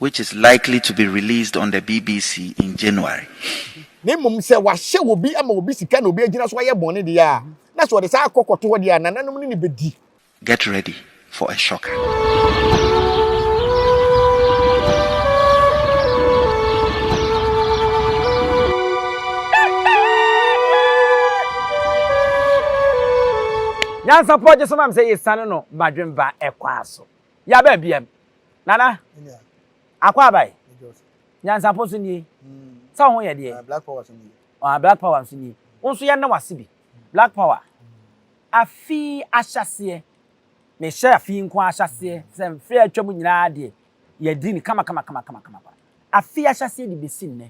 which is likely to be released on the BBC in January. Na mmom sɛ wahyɛ obi ama obi sika na obi agyina so ayɛ bɔne deɛ a, na sɛ ɔde saa akɔ kɔto hɔ deɛ a, nananom ne no bɛdi. Get ready for a shocker. Nyansapɔ gye so ma me sɛ yɛsiane no badwemba ɛkwaa so. Yɛaba biam. Nana, akɔ abae. Nyansapɔ nso nie. Sɛ wo ho yɛ deɛ. Black power nso nie. Ah, black power nso nie. Wo nso yɛnna wase bi. Black power. Afi ahyɛseɛ. Mehyɛ afi nko ahyɛseɛ. Sɛ mfeɛ atwa mu nyinaa deɛ, yɛdi no kama kama kama kama kama. Afi ahyɛseɛ de bɛsi nnɛ.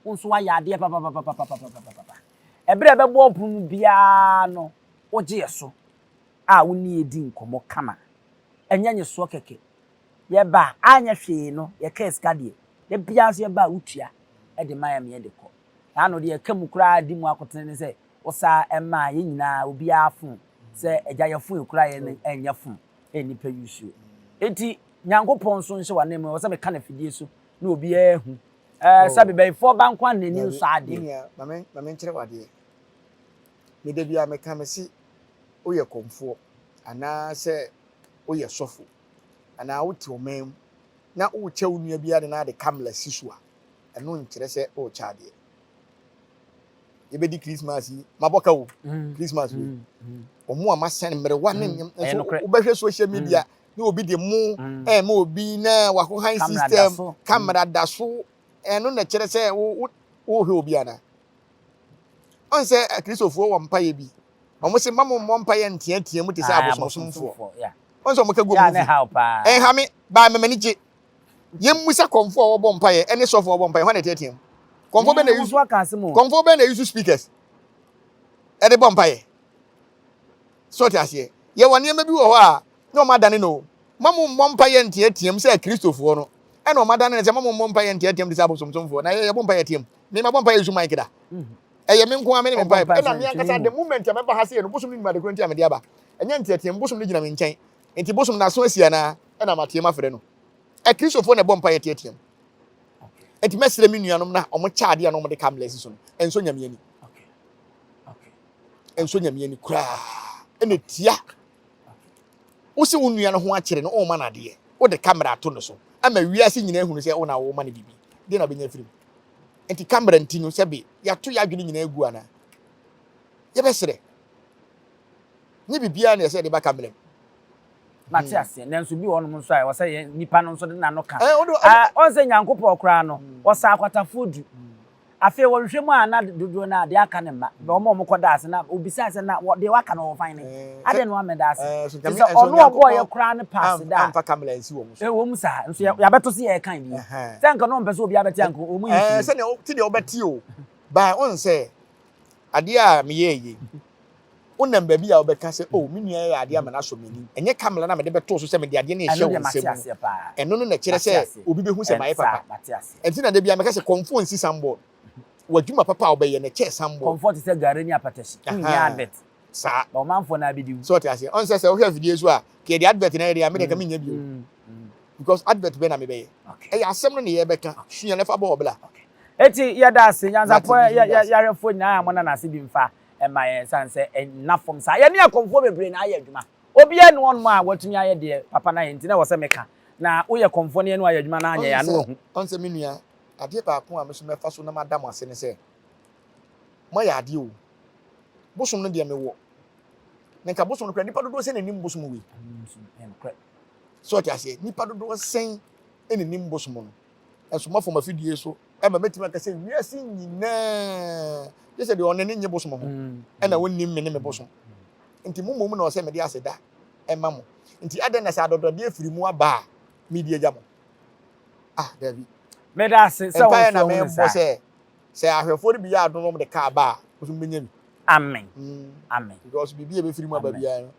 Wo nso woayɛ adeɛ papapapapapapapa. Ɛberɛ a ɛbɛbɔ ɔpono mu biara no, wogye yɛ so a wo ne yɛ di nkɔmmɔ kama. Ɛnyɛ nyesoɔ kɛkɛ. Yɛba a, anyɛ hwee no, yɛkaa sika deɛ, da biara nso yɛba a wotua de ma yɛn ma yɛde kɔ. Saa no deɛ ɛka mu koraa di mu akotene ne sɛ, wosaa maa yɛn nyinaa obiara fon sɛ agya yɛ fon ekura yɛn no ɛnyɛ fon ɛyɛ nipa yusuo. Enti Nyankopɔn nso nhyɛ w'anan mu, ɛwɔ sɛ meka no afidie so na obiara ahu. Ɛɛ sɛbe bɛyifoɔ ba nko ara na n'ani nsɔ adeɛ. Me nua, ma me ma menkyerɛ wo adeɛ. Me da biara meka mese woyɛ kɔmfoɔ anaa sɛ woyɛ sɔfo anaa wote ɔman mu na worekyɛ wo nua bi ade na ade kamla si so a, ɛno nkyerɛ sɛ worekyɛ adeɛ. Yɛbɛdi Christmas yi, mabɔ ka o, mm. Christmas wei. Mm, mm. Wɔn a masɛn mmerewa ne mm. nso wobɛhwɛ social media ne obi de mo ɛma obi na wakohan system, camera da so, ɛno na kyerɛ sɛ wohwɛ obi ana. Ɔn sɛ Akristofoɔ wɔ mpaeɛ bi. Wɔn se mma mo mmɔ mpaeɛ nteatea mu te sɛ abosomsomfoɔ. Ɔn sɛ wɔn ka gu wɔn ho fi. Ɛnha me, baa me m'ani gye. Yɛmmisa kɔmfoɔ a wɔbɔ mpaeɛ ɛne sɔfoɔ a wɔbɔ mpaeɛ, hwan na ɛteatea mu? Kɔmfoɔ bɛn na ɛyi kɔmfoɔ bɛn na ɛyi so speakers ɛde bɔ mpaeɛ? So ɔte aseɛ? Yɛwɔ nneɛma bi wɔ hɔ a na wɔn adane no. Mma mo mmɔ mpaeɛ nteateam sɛ Akristofoɔ no. Ɛna wɔn adane no sɛ mma mo mmɔ mpaeɛ nteateam te sɛ abosomsomfoɔ. Na yɛ yɛbɔ mpaeɛ team. Me mabɔ mpaeɛ nsu mic da. Ɛyɛ me nko ara me ne me mpaeɛ. Ɛna me ankasa the moment a mɛba ha sei no bosom no nim ade korɔ nti a mede aba. Ɛnyɛ nteateam, bosom no gyina me nkyɛn. Nti bosom no aso asi anaa? Ɛna mateam afrɛ no. Akristofoɔ na ɛbɔ mpaeɛ teateam. Nti mɛsrɛ me nuanom na wɔn kyɛ adeɛ a na wɔn de kamla asi so no, ɛnsɔ Nyame ani. Ɛnsɔ Nyame ani koraa. Ɛna tia. Wo se wo nua no ho akyere no, woma no adeɛ. Wode camera ato no so ama wiase nyinaa ahunu sɛ wo na woma no biribi. Deɛ na wobɛnya afiri mu? Nti camera nti no sɛbe yɛato yɛn adwene nyinaa agu anaa? Yɛbɛsrɛ. Nyɛ biribiara na ɛsɛ yɛde ba camera mu. Mate aseɛ. Nanso bi wɔ hɔnom nso a ɛwɔ sɛ yɛn nipa no nso de n'ano ka. Ɔn sɛ Nyankopɔn koraa no, ɔsa akwatafoɔ du. Afei wɔhwehwɛ mu a na dodoɔ no ara deɛ aka no mma. Wɔn a wɔkɔdaa ase na wɔbisaa sɛ na deɛ waka no wɔfan ne? Adɛn na wammɛda ase? Te sɛ ɔno a ɔbɔeɛ koraa no pɛ aseda a. Amfa kamera ansi wɔn so. Ɛwɔ mu saa, nso yɛabɛto sɛ yɛreka bi. Sɛ anka na ɔmpɛ sɛ obiara bɛte anka wɔn yi firi. Sɛdeɛ te deɛ wobɛte o, but wohu sɛ adeɛ a meyɛɛ yei, Wonam baabi a wobɛka sɛ, 'O, me nua yi ayɛ adeɛ ama no asɔ m'ani. Ɛnyɛ kamera no a mede bɛtoo so sɛ mede adeɛ no rehyɛ wo nsam no. Ɛno no na ɛkyerɛ sɛ obi bɛhu sɛ mayɛ papa. Ɛnti na da biara meka sɛ, Kɔmfoɔ nsi sanbɔɔd. W'adwuma papa a wobɛyɛ no, ɛkyɛɛ sanbɔɔd. Kɔmfoɔ te sɛ gari ne apatashi. Wonhia advert. Saa. Na ɔmanfoɔ no ara bɛdi wo. So wote aseɛ? Ɔn sɛ sɛ wohwɛ afidie so a, ka yɛde advert na ɛyɛ deɛ a, me deɛ nka mennya bio. Because advert bɛn na mebɛyɛ? Ɛyɛ asɛm no na yɛrebɛka. Sua na fa bɔ ɔbra. Enti yɛda ase, nyansafoɔ, yɛ, yɛahwɛfoɔ nyinaa a monam ase bi mfa mma yɛn ɛsiane sɛ ɛnna fam saa. Yɛne akɔmfoɔ bebree na ayɛ adwuma. Obiara nni hɔnom a watumi ayɛ deɛ papa no ayɛ nti na ɛwɔ sɛ meka. Na woyɛ kɔmfoɔ na yɛne wo ayɛ adwuma na anyɛ yɛ a, na wahu. Ɔn sɛ me nua, adeɛ baako a me nso mɛfa so na mada mo ase ne sɛ, moayɛ adeɛ o. Bosom no deɛ mewɔ. Na nka bosom no koraa, nnipa dodoɔ sɛn na ɛnim bosom wei? So ɔte aseɛ? Nnipa dodoɔ sɛn na ɛnim bosom no? Nso moafa mo afidie so ma mɛtumi aka sɛ wiase nyinaa gye sɛ deɛ ɔno ani nnye bosom ho ɛna ɔnnim me ne me bosom. Nti mo mmom na ɔsɛ mede aseda ɛma mo. Nti adɛn na sɛ adɔdɔdeɛ firi mu aba a medi agya mo? Ah, daabi. Meda ase sɛ wo Mpaeɛ nso na woahu no mebɔ saa. sɛ sɛ ahwɛfoɔ no bi yɛ adom na wɔde kaa ba a, mo nso mobɛnya bi. Amen. Amen. Because biribi a ɛbɛfiri mu aba Amen. biara no,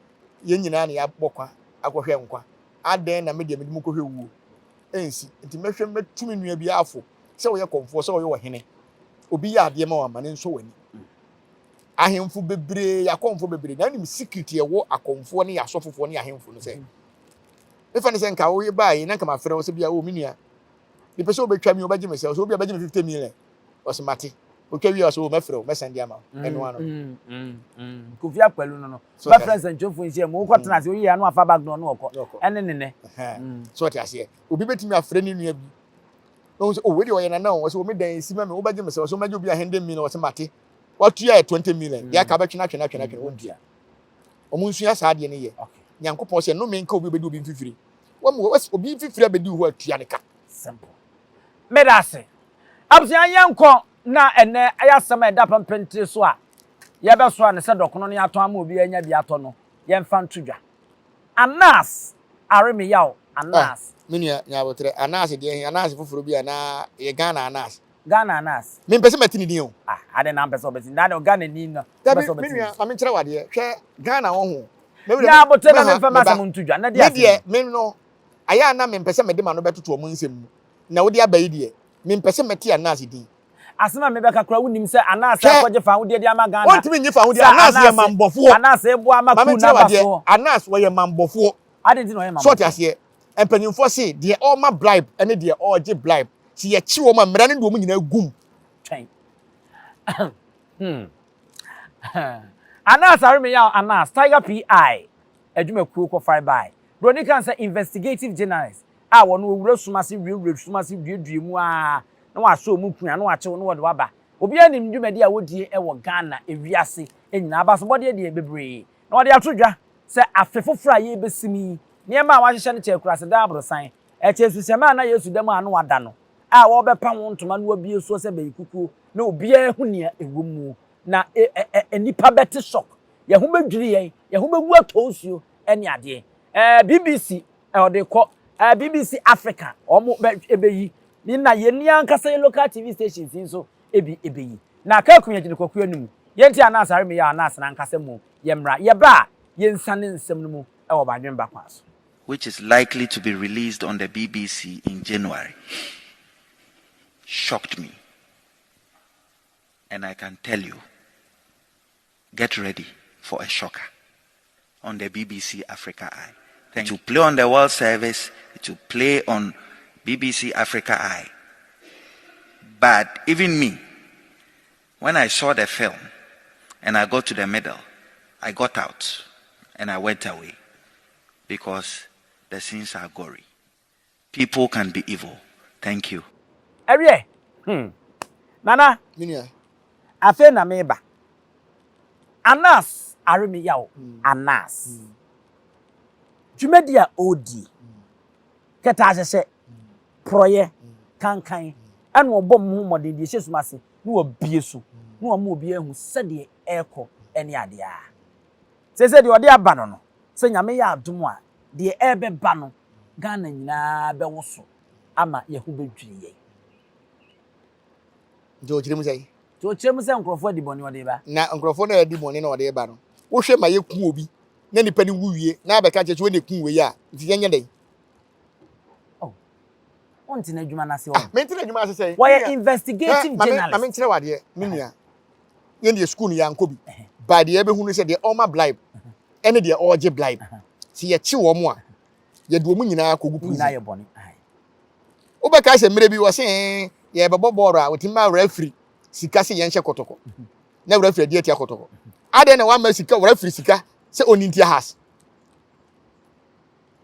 yɛn nyinaa na yɛabɔ kwa akɔhwɛ nkwa. Adɛn na me deɛ mede mo kɔhwɛ wuo? Ɛnsi. Nti mɛhwɛ mɛtu me nua biara fo sɛ ɔyɛ kɔmfoɔ, sɛ ɔyɛ ɔhene. Obi yɛ adeɛ ma wo a, ma no nsɔ w'ani. Ahemfo bebree, akɔmfoɔ bebree, na wonim secret ɛwɔ akɔmfoɔ ne asɔfofoɔ ne ahemfo no sɛ, mefa ne sɛ nka woyɛ baa yi na nka mafrɛ wo sɛ bia, oh me nua, Mepɛ sɛ wobɛtwa mi, wobɛgye me sɛ, ɔsɛ obi a bɛgye me 50 million. Ɔsɛ mate. Otwa wie a ɔsɛ o mɛfrɛ wo, mɛsɛn de ama wo. Ɛno ano. Kofi Akpaloo no no. Bɛfrɛ nsɛntwerɛfoɔ nhyia mu, wokɔ tena ase, woyi ano afa bag no ɔno ɔkɔ. Ɛne ne nɛ. So ɔte aseɛ. Obi bɛtumi afrɛ ne nua bi. Na ɔhu sɛ, oh, wei deɛ ɔyɛ nana o. Ɔsɛ o me dan si ma me, wobɛgye me sɛ, ɔsɛ mɛgye obi a 100 million. Ɔsɛ mate. Watua yɛ 20 million. Deɛ aka bɛtwene atwene atwene atwene, wontua. Wɔn nsua saa adeɛ no yɛ. Nyankopɔn sɛ nnome nka obi obɛdi obi mfifire. Wɔn obi mfifire abɛdi wo hɔ atua ne ka. Simple. Meda ase. Abusua yɛnkɔ na ɛnɛ ɛyɛ asɛm a ɛda pɛmpɛntire so a yɛbɛsoa no sɛ dɔkono no yɛatɔn ama obi anya bi atɔ no yɛmfa nto dwa. Anas Aremeyaw Anas. Ah, me nua nya abotrɛ. Anas deɛ he, Anas foforɔ bi anaa ɛyɛ Ghana Anas? Ghana Anas. Mempɛ sɛ mɛte ne din o. Ah, adɛn na ampɛ sɛ wobɛte ne din? Adɛn Ghana ni no, wopɛ sɛ wobɛte ne din? Dabi, me nua, ma menkyerɛ wo adeɛ. Hwɛ, Ghana wɔ ho. Nya abotrɛ na memfa m'asɛm nto dwa, na di asɛm. Me deɛ, me no, ayɛ a na mempɛ sɛ mede m'ano bɛtoto wɔn nsɛm mu. Na wode aba yi deɛ, mempɛ sɛ mɛte Anas din. Asɛm a mebɛka koraa wonnim sɛ Anas akɔgye fawodeɛ de ama Ghana. Wɔntumi nnye fawodeɛ, Anas yɛ manbɔfoɔ. Anas reboa ama Ma coup no menkyerɛ wo aba adeɛ, soɔ. Anas wɔyɛ manbɔfoɔ. Adɛn nti na ɔyɛ So ɔte manbɔfoɔ? aseɛ? Mpanyinfoɔ se deɛ ɔrema bribe ne deɛ ɔregye bribe, sɛ yɛkye wɔn a, mmara no de wɔn nyinaa gum. Twɛn. Hmm. Anas Aremeyaw Anas, Tiger PI adwumakuo kɔfae bae. Buroni kan sɛ investigative journalist a wɔn wɔwura sum ase wurawura sum ase duadua mu ara na wɔasɔ wɔn kua na wɔakye wo na wɔde wo aba. Obiara nim dwumadi a wɔdie wɔ Ghana, ewiase nyinaa. Abasobɔdeɛ deɛ bebree. Na wɔde ato dwa sɛ afe foforɔ a yɛrebɛsim yi, nneɛma a wɔahyehyɛ no kyɛ akuraase daa aborosan. Ɛkyɛ nsuhyɛmma a na Yesu da mu a na wada no a wɔrebɛpa ho ntoma na wɔabue soɔ sɛ bayikukuo na obiara ahu nea ɛwɔ mu. Na e, ɛ, ɛ, nnipa bɛte shock. Yɛn ho bɛdwiri yɛn, yɛn ho bɛgu atɔ nsuo ne adeɛ. Ɛɛ, BBC ɔde kɔ, ɛɛ, BBC Africa wɔn bɛ, ɛbɛyi. Ne na yɛn ni ankasa yɛ local TV stations yi nso ebi ɛbɛyi. Na Kaku yɛgyina Kwaku anim. Yɛnti Anas Aremeyaw Anas n'ankasa mu yɛmmra. Yɛba a, yɛnsiane nsɛm no mu wɔ badwemba kwan so. Which is likely to be released on the BBC in January, shocked me. And I can tell you, get ready for a shocker on the BBC Africa Eye. Thank it will play on the World Service, it will play on BBC Africa Eye. But even me, when I saw the film and I got to the middle, I got out and I went away because the scenes are gory. People can be evil. Thank you. Ɛwiɛ, hmm. Nana. Me nua. Afei na meba. Anas Aremeyaw mm. Anas. Mm. Dwumadi a ɔredi. Mm. Kɛtɛasehyɛ. Porɔyɛ. Kankan. Ɛna ɔbɔ mo ho mmɔden deɛ ɛhyɛ sum ase na wabie so na wama obi ahu sɛdeɛ ɛrekɔ ne adeɛ a. Seesei deɛ ɔde aba no no, sɛ Nyame yɛ adom a, deɛ ɛrebɛba no, Ghana nyinaa bɛwoso ama yɛn ho bɛdwiri yɛn. Nti ɔkyerɛ mu sɛn? Nti ɔkyerɛ mu sɛ nkurɔfoɔ adi bɔne ɔde reba. Na nkurɔfoɔ no a adi bɔne na ɔde reba no, wohwɛ ma yɛku obi na nipa no wu wie na abɛka kyerɛ sɛ wei na ɛkum wei a, nti yɛnyɛ dɛn? Oh, wonte n'adwuma no ase ɔ. Ah, mente n'adwuma ase sɛn? Wɔyɛ investigative journalist. Ma menkyerɛ wo adeɛ, me nua. Yɛn deɛ sukuu no yɛankɔ bi. But deɛ yɛbɛhu no sɛ deɛ ɔma bribe ɛne deɛ ɔregye bribe. Sɛ yɛkye wɔn a, yɛde wɔn nyinaa kɔgu prison. Wobɛkae sɛ mmerɛ bi wɔse yɛbɛbɔ bɔɔlo a wɔtumi ma referee sika sɛ yɛnhyɛ kɔtɔkɔ. Na referee adi atia kɔtɔkɔ. Adɛn na wamma sika referee sika sɛ ɔnni ntia has?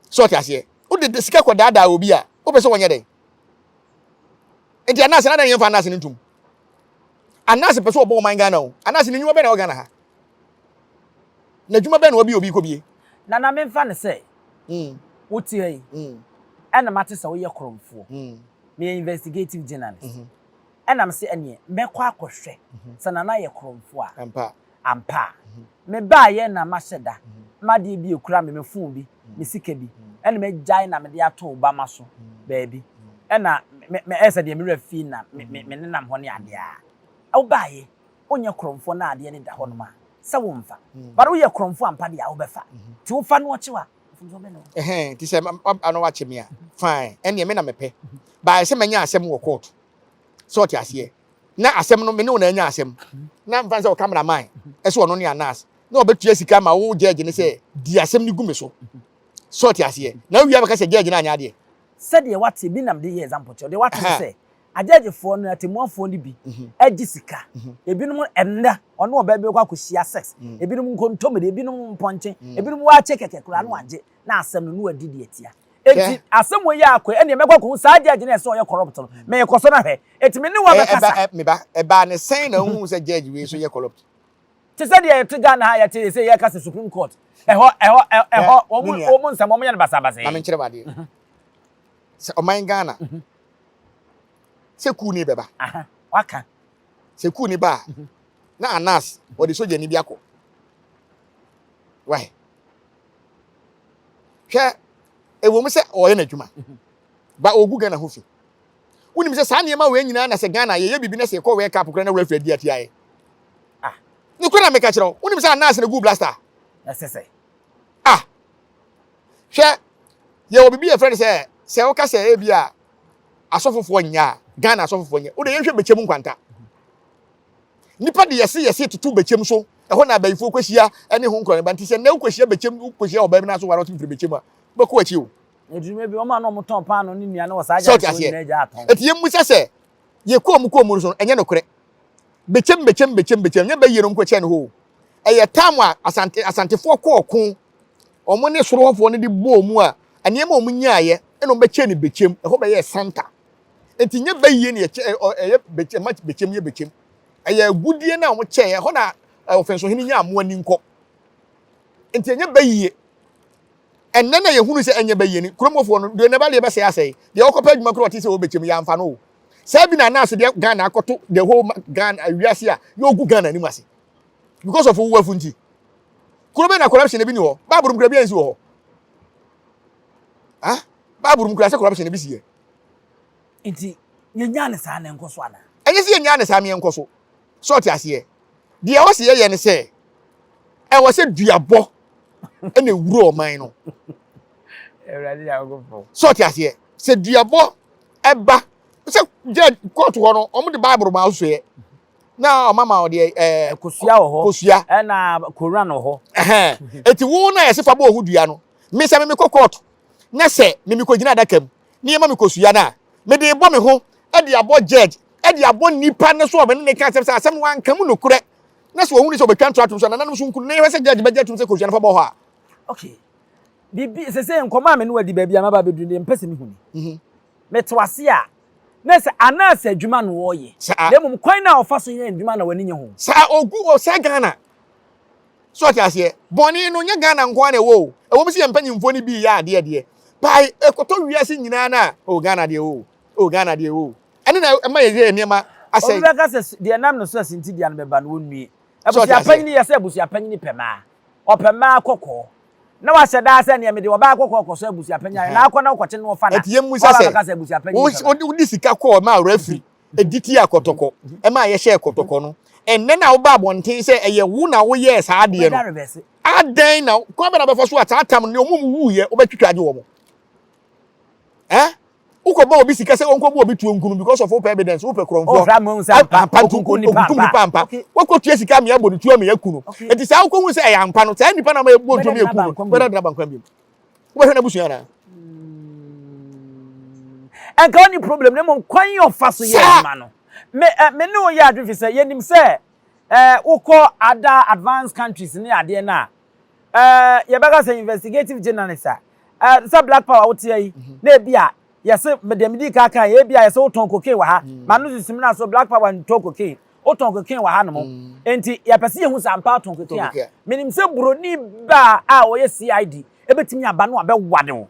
So ɔte aseɛ? Wode sika kɔdaadaa obi a, wopɛ sɛ wɔnyɛ dɛn? Nti anaase na adɛn yɛmfa anaase no ntom? Anaase pɛ sɛ ɔbɔ ɔman Ghana o. Anaase ne nnwuma bɛn na ɛwɔ Ghana ha? Na adwuma bɛn na wabi obi kɔbie? Nana memfa no sɛ wote ha yi ɛna mate sɛ woyɛ korɔmfoɔ. Meyɛ investigative journalist. Ɛna mese ɛneɛ mɛkɔ akɔhwɛ sɛ Nana yɛ korɔmfoɔ a. Ampa. Ampa a. Mebaeɛ na mahyɛ da, m'adeɛ bi ɛkura me, me phone bi, me sika bi, ɛna magyae na mede ato wo bama so baabi. Ɛna me, me, ɛyɛ sɛ deɛ me werɛ fii na me, me, me nenam hɔ ne adeɛ a. Wobaeɛ, wonyɛ korɔmfoɔ na adeɛ no da hɔnom a, sɛ womfa. But woyɛ korɔmfoɔ ampa deɛ a, wobɛfa. Nti wofa na ɔkye wo a, mfomsoɔ bɛn na ɛwɔ ho? Ɛhɛn, nti sɛ ano wakye me a, fine, ɛnneɛ me na mepɛ. But ɛsɛ manya asɛm wɔ court. Sɛ ɔte aseɛ? Na asɛm no, me ne wo na anya asɛm. Na mfa no sɛ wo camera man, ɛsɛ ɔno ne Anas, na ɔbɛtua sika ma wo judge no sɛ di asɛm no gu me so. Sɛ ɔte aseɛ? Na wowie a bɛka sɛ judge no anyɛ adeɛ. Sɛdeɛ wate, bi na mede yɛ example kyerɛ wo, deɛ wate ne sɛ, agyɛgyefoɔ no, atemmuafoɔ no bi gye sika, ebinom ɛnnɛ ɔne ɔbaa bi bɛkɔ akɔhyia sex, ebinom nkontommire, ebinom mpɔnkye, ebinom waakye kɛkɛ koraa na wagye, na asɛm no na wadi deɛ atia. Enti asɛm wei yɛ akɔ yi, ɛnneɛ mɛkɔ akɔhu saa judge no a ɛsɛ ɔyɛ corrupt no, merekɔ so no ahwɛ. Enti me ne wo abɛkasa. Me ba, ɛbaa ne sɛn na wohuu sɛ judge wei nso yɛ corrupt? Te sɛ deɛ yɛte Ghana ha yɛte sɛ yɛka sɛ Supreme Court, ɛhɔ, ɛhɔ, ɛhɔ, wɔn, wɔn nsɛm wɔn yɛ no basabasa. Ma menkyerɛ wo adeɛ. Sɛ ɔman Ghana, sɛ kuu ni bɛba. Waka. Sɛ kuu ni ba a, na Anas wɔde sogyani bi akɔ. Why? Hwɛ, ɛwɔ mu sɛ ɔyɛ n'adwuma, ba ɔgu Ghana ho fi. Wonim sɛ saa nneɛma wei nyinaa na sɛ Ghana yɛyɛ biribi na sɛ yɛkɔ World Cup koraa na referee adi atia yɛ. Ah. Ne kura na meka kyerɛ wo. Wonim sɛ Anas na gu blaster. Ɛsɛ sɛ. Ah. Hwɛ, yɛwɔ biribi yɛfrɛ no sɛ sɛ woka sɛ ebi a asɔfofoɔ nyɛ a Ghana asɔfofoɔ nyɛ. Wode yɛnhwɛ bɛkyɛm nkwanta. Nnipa de yɛse yɛse toto bɛkyɛm so. Ɛhɔ na abayifoɔ kɔhyia ne ho nkorɔ ne ba. Nti sɛ nnɛ wokɔhyia bɛkyɛm wokɔhyia ɔbaa bi na so ware ɔtumi firi bɛkyɛm a wobɛkɔ akyi o. Edwuma bi, wɔn a na wɔtɔn paanoo ne nnuane wɔ saa gya so nyinaa gyaa tɔn. Eti yɛmmisa sɛ, yɛ kɔɔ mu kɔɔ mu no so no, ɛnyɛ nokorɛ. Bɛkyɛm bɛkyɛm bɛkyɛm bɛkyɛm, nyɛ bɛyie no nkɔkyɛn no hɔ o. Ɛyɛ tam a Asante Asantefoɔ kɔɔ ko, wɔn ne soro hɔfoɔ no de bɔɔ mu a, nneɛma a wɔn nyaeɛ ɛna wɔn bɛkyɛɛ no bɛkyɛm, ɛhɔ bɛyɛɛ santa. Enti nyɛ bɛyie na yɛkyɛ ɛyɛ bɛkyɛm, ma bɛkyɛm yɛ bɛkyɛm. Ɛyɛ agudeɛ no a wɔn kyɛɛ, ɛhɔ na ɔfɛnsohene nyaa mmoa ni nkɔ. Enti ɛnyɛ bɛyie. Ɛnnɛ na yɛhunu sɛ ɛnyɛ bɛyie no, kurom hɔfoɔ no, deɛ ne ba deɛ bɛsɛe asɛe, deɛ ɔkɔpɛ adwuma koraa ɔte sɛ ɔbɛkyɛm, yɛamfa no o. Saa bi na anaase deɛ Ghana akɔto the whole Ghana, wiase a yɛgu Ghana anim ase. Because of wo afu nti. Kuro bɛn na corruption bi ni hɔ? Bible mu kura bi ansi wɔ hɔ. Ah, Bible mu kura sɛ corruption bi si yɛ. Nti, yɛnyaa ne saa na ɛnkɔ so anaa? Ɛnyɛ sɛ yɛnyaa ne saa na ɛnkɔ so. Sɛ ɔte aseɛ. Deɛ ɛwɔ sɛ yɛyɛ ne sɛ, ɛwɔ sɛ duabɔ ɛna ewura ɔman no. Sɛ ɔte aseɛ. Sɛ duabɔ ɛba sɛ gyɛ kóòtù hɔ no, wɔn de baabolo ma asoɛ na ɔma ma ɔde ɛɛ kosua wɔ hɔ kosua ɛna koran wɔ hɔ. Ɛhɛn eti wo na yɛsɛ fa bɔ ɔho dua no me sɛ me mekɔ kóòtù na sɛ me mekɔ gyina adaka mu ne yɛma me kosua no a mede bɔ me ho de abɔ judge de abɔ nipa no so a ɔbɛne ne ka asɛm sɛ asɛm no wanka mu nokorɛ na sɛ wɔhunu sɛ ɔbɛtwa ntora atom so a nananom so nkunu na yɛhwɛ sɛ judge bɛgye atom sɛ kosua no fa bɔ hɔ a. Okay. Biribi sɛ sɛ nkɔmɔ a me ne wadi baabi a maba abɛduru deɛ mpɛ sɛ mehu ni. Mhm. Mete wase a na sɛ anaasɛ adwuma na ɔreyɛ. Saa. Na mmom kwan no a ɔfa so yɛ adwuma na w'ani nye ho. Saa ogu ɔsɛ Ghana. So ɔte aseɛ? Bɔne no, nyɛ Ghana nko ara na ɛwɔ o. Ɛwɔ mu sɛ yɛn mpanyinfoɔ no bi reyɛ adeɛ deɛ, but ɛkɔtɔ wiase nyinaa no a, oh Ghana deɛ oh, oh Ghana deɛ oh. Ɛno na ɛma yɛyɛ nneɛma asɛe. Obi bɛka sɛ deɛ ɛnam ne so a sintidua no bɛba no, wɔnnue. So ɔte Abusua aseɛ? panyini yɛ sɛ abusua panyini pɛ mmaa. Ɔpɛ mmaa kɔkɔɔ. Na wahyɛ daa sɛ neɛ mede ɔbaa kɔkɔɔ kɔsɔ abusua panyin ayɛ. Na akɔ na wokɔkye no ɔfa na. Ɛnti yɛmmisa Waba sɛ, abɛka sɛ abusua panyini pɛ mmaa. wode sika kɔɔ maa referee di tiaa kɔtɔkɔ ma yɛhyɛɛ kɔtɔkɔ no, ɛnnɛ na woba abɔnten sɛ ɛyɛ wo na woyɛɛ saa adeɛ no, adɛn na kwan bɛ na bɛfa so a saa tam no wɔn mu wuiɛ wobɛtwitwa agye wɔn? Eh? Wokɔbɔ obi sika sɛ ɔnkɔbɔ obi tuo nkunu because of wopɛ evidence, wopɛ korɔmfoɔ. Ampa nti okunkum nipa ampa. Wakɔtua sika ama yɛabɔ ne tuo ama yɛaku no. Nti saa wokɔhu sɛ ɛyɛ ampa no, saa nipa no ama yɛbɔ tuo ama yɛku no, wobɛda de no aba nkwa bio. Wobɛhwɛ n'abusua anaa? Ɛnka ɔnni problem na mmom kwan yi ɔfa so yɛ adwuma no. Me eh, me ne wo yɛ adwene fi sɛ yɛnim sɛ eh, wokɔ ada advanced countries ne adeɛ no a eh, yɛbɛka sɛ investigative journalist a eh, sɛ black power woteɛ yi mhm. na ebi a yɛse deɛ medi ka kan ebi a yɛsɛ wotɔn cocaine wɔ ha mm. ma no sisi mu na so black power ntɔn cocaine wotɔn cocaine wɔ hanom enti yɛpɛ sɛ yɛhu sɛ ampa atɔn cocaine a, menim sɛ buroni baa a ɔyɛ CID ɛbɛtumi aba no abɛwade wo.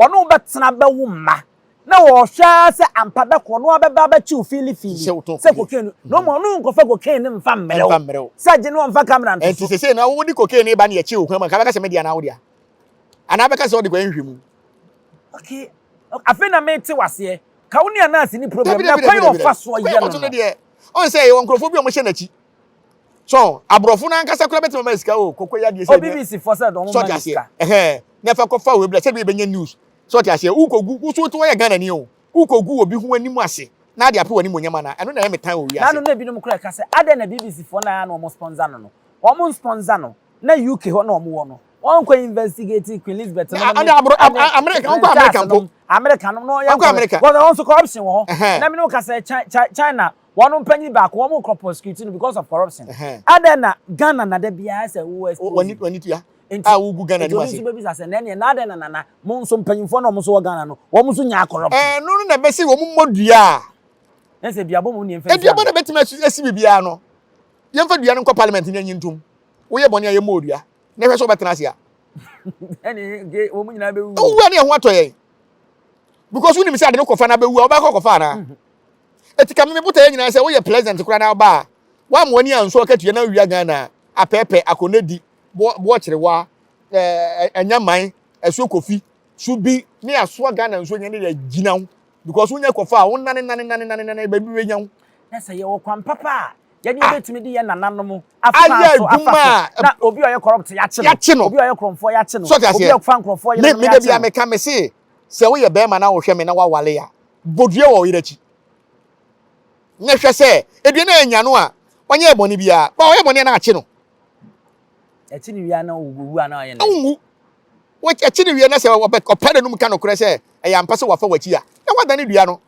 Ɔne wo bɛtena bɛwo mma na wɔhwɛ ara sɛ ampa bɛkɔ no abɛba abɛkye wo fiili fiili sɛ cocaine no na ɔmo ɔno nkɔfa cocaine no mfa mmerɛ wo sɛ gye no ɔmfa camera nto so. Ɛnti sesei na wode cocaine no ba na yɛkye wo kwan mu a nka bɛka sɛ me dea anaa wo dea? Anaa bɛka sɛ ɔde kɔyɛ nhwehwɛmu? Okay, afei na mete waseɛ. Ka wo ne Anansi ni problem na kwan ɔfa soɔ yɛ no no. Deɛ ɔn sɛ yɛwɔ nkurɔfoɔ bi a wɔhyɛ n'akyi. So aborɔfo no ankasa koraa bɛtumi ama sika o kɔkɔ yɛ adeɛ sɛ BBC fɔ sɛ dɔn ma sika. Ɛhɛn na ɛfa kɔfa wei bla sɛ bi ebɛnya news. So ɔte aseɛ wokɔgu wo so wɔyɛ Ghana ni o wokɔgu obi ho anim ase na ade apɛ w'anim onyam anaa ɛno na ɛyɛ me tan wɔ wiase. Nanom na ebinom koraa ɛka sɛ adɛn na BBC foɔ no ara na wɔn sponsor no no wɔn nsponsor no na UK hɔ na wɔn wɔ no wɔn kɔ investigate Queen Elizabeth nom ne ɛne America wɔn kɔ America mpo. America no na ɔyɛ Wakɔ America. Because ɛhɔ nso corruption wɔ hɔ. Ɛhɛn. Na me ne wo kasa yi, Chi- Chi- China wɔn mpanyin baako wɔn kɔ prosecute no because of corruption. Ɛhɛn. Adɛn na Ghana na da biara sɛ wo expose. W'ani w'ani tua Nti a wogu Ghana nti anim obi ase. nso bɛbisa sɛ na ɛneɛ na adɛn na nana mo nso mpanyinfoɔ na wɔn nso wɔ Ghana no wɔn nso nyaa corruption. Ɛno no na ɛbɛsi wɔn mmɔ dua a. Na sɛ duabɔ mu ne yɛmfa nsi Aduabɔ ano. na ɛbɛtumi asi asi biribiara no. Yɛmfa dua no nkɔ parliament na yɛnyi ntom. Woyɛ bɔne a yɛmmɔ wo dua. Na hwɛ sɛ wobɛtena ase a. Ɛne ge wɔn nyinaa bɛwu. Wowu a ne yɛn ho atɔ yɛn. Because wonim sɛ ade no kɔfa na bɛwu a wobɛkɔ akɔfa anaa? Mhm. Eti ka me me botaeɛ nyinaa sɛ woyɛ president koraa na woba a woamma w'ani ansɔ akatua na wowia Ghana a apɛɛpɛ akɔnɛdi boɔ boɔkyerewa ɛɛ anyaman asuo kofi so bi ne asoa Ghana nsuo nyɛ ne yɛ gyina wo because wonya kɔfa a wonane nane nane nane nane baabi bɛnya wo. Na sɛ yɛwɔ kwan papa a yɛde Ah. yɛbɛtumi de yɛn nananom afa Ayɛ so afa adwuma so a na obi a ɔyɛ corrupt yɛakye no, yɛakye no. obi a ɔyɛ korɔmfoɔ yɛakye no, So ɔte obi aseɛ? a ɔfa nkurɔfoɔ Me yerenom me da yɛakye bia no. meka me se sɛ woyɛ bɛrima na wohwɛ me na woawale a bɔ dua wɔ wo yere akyi na hwɛ sɛ edua no anya no a ɔnyɛɛ bɔne biara ba ɔyɛ bɔne a na akye no. Ɛkye ne wie a na ɔwu a na ɔyɛ ne. Ɔnwu. Ɛkye ne wie na sɛ ɔpɛ n'anum ka nokorɛ sɛ ɛyɛ ampa sɛ wafa w'akyi a na wadane dua no.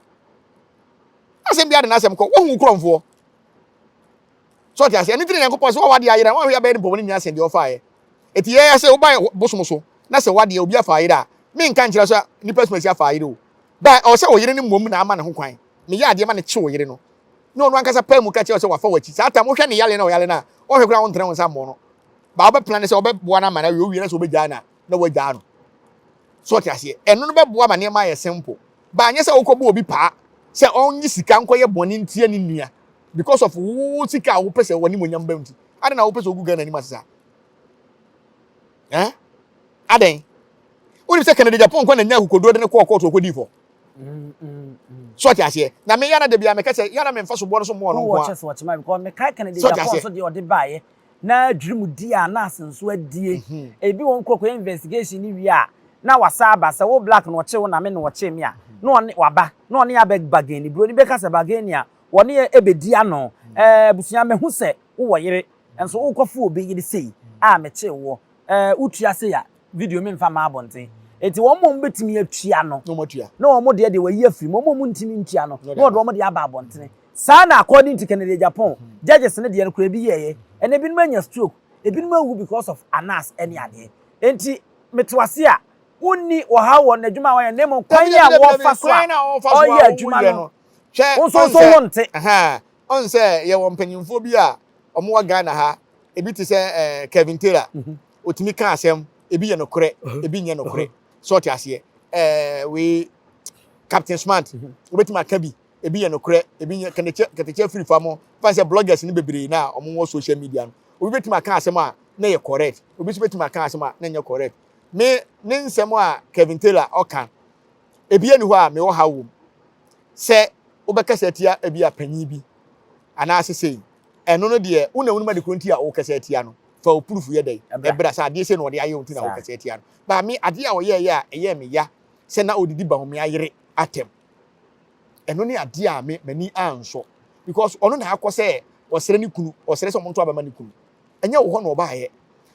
Asɛm biara de n'asɛm kɔ. Woahu wo korɔmfoɔ. So ɔte aseɛ? Ɛno nti na Nyankopɔn sɛ wawa adeɛ ayera, wanhwɛ abɛyɛ ne mpɔbɔ no nyinaa sɛn deɛ ɔfaeɛ. Eti yɛyɛ sɛ woba bosom so na sɛ wadeɛ obi afa ayera a, menka nkyerɛ sɛ nipa sumasi afa ayera o. Ba ɛwɔ sɛ ɔyere no mmom na ama ne ho kwan. Meyɛ adeɛ ma no kye ɔyere no. Na ɔno ankasa pae mu ka kyerɛ wo sɛ wafa w'akyi. Saa tam wohwɛ ne yale na ɔyale no a, ɔhwɛ koraa wontene wo nsa mmɔ no. Ba wobɛplan sɛ wobɛboa no ama no awie, wowie na sɛ wobɛgyaa no a, na woagyaa no. So ɔte aseɛ? Ɛno no bɛboa ma nneɛma ayɛ simple. Ba anyɛ sɛ wokɔbɔ obi paa sɛ ɔnye sika nkɔyɛ bɔne ntia ne nua because of wo sika a wopɛ sɛ w'animuonyam ba nti. Adɛn na wopɛ sɛ wogu Ghana anim ase saa? Eh? Adɛn? Wonim sɛ Kennedy Agyapong kɔ na nya akokoduo de no kɔɔ kɔɔto ɔkɔdii fɔ. So ɔte aseɛ? Na me yana da bia meka sɛ yana memfa soboɔ no so mmoɔ no Who nko a. watches watch my because mekae Kennedy So ɔte Agyapong aseɛ? so deɛ ɔde baeɛ na dwirim di a nurse nso adie. Ebi wɔn kɔ kɔyɛ investigation ne wie a na wasa aba sɛ wo black na ɔkye wo na me na ɔkye me a na ɔne waba na ɔne abɛ bargain. Buroni bɛka sɛ bargain a wɔne yɛ ɛbɛdi ano. Ɛɛ abusua mahu sɛ wowɔ yere nso wokɔfo obi yere sei a mekye woɔ. Ɛɛ wotua sei a video memfa mma abɔnten. Enti wɔn a wɔbɛtumi atua no Na wɔn atua. na wɔn deɛ deɛ wɔayi afiri mu, wɔn a wɔntumi ntua no Na na wɔde wɔde aba. wɔn deɛ aba abɔntene. Saa na according to Kennedy Agyapong, judges no deɛ no koraa ebi yɛeɛ. Ɛnna ebinom anya stroke, ebinom awu because of Anas ne adeɛ. Enti mete wo ase a, wonni ɔhaw wɔ n'adwuma a wɔyɛ no na mmom kwan Dabi dabi a dabi dabi wɔfa so a kwan na wɔfa so a ɔyɛ adwuma wɔyɛ no, no. Hwɛ wo nso ɔn nso sɛ wo nte. ɛhɛn ɔn sɛ yɛwɔ mpanyinfoɔ bi a wɔn wɔ Ghana ha ebi te sɛ ɛɛ Kevin Taylor otumi ka asɛm ebi yɛ nokorɛ ebi nyɛ nokorɛ so ɔte aseɛ ɛɛ wei Captain Smart obetumi aka bi ebi yɛ nokorɛ ebi nyɛ kɛnɛkyɛ kɛtɛkyɛ firi fa mo fa sɛ bloggers ne bebree na wɔn wɔ social media no obi betumi aka asɛm a na yɛ correct obi nso betumi aka asɛm a na nyɛ correct me ne nsɛm a Kevin Taylor ɔka ebi ani hɔ a mewɔ ha wɔ mu sɛ wobɛkasa atia ebi a panyin bi anaasɛ sei ɛno no deɛ wo na wonim ade koro nti a wokasa atia no fa wo proof yɛ dɛn ɛbra sɛ adeɛ sei na ɔde ayɛ wo nti na wokasa atia no ba me adeɛ a ɔyɛɛyɛ a ɛyɛɛ me ya sɛ na ɔdidi Bawumia yere atɛm ɛno ne adeɛ a me m'ani ansɔ because ɔno na akɔ sɛ ɔsrɛ ne kunu ɔsrɛ sɛ ɔmo nto abɛma ne kunu ɛnyɛ wo hɔ na ɔbaayɛ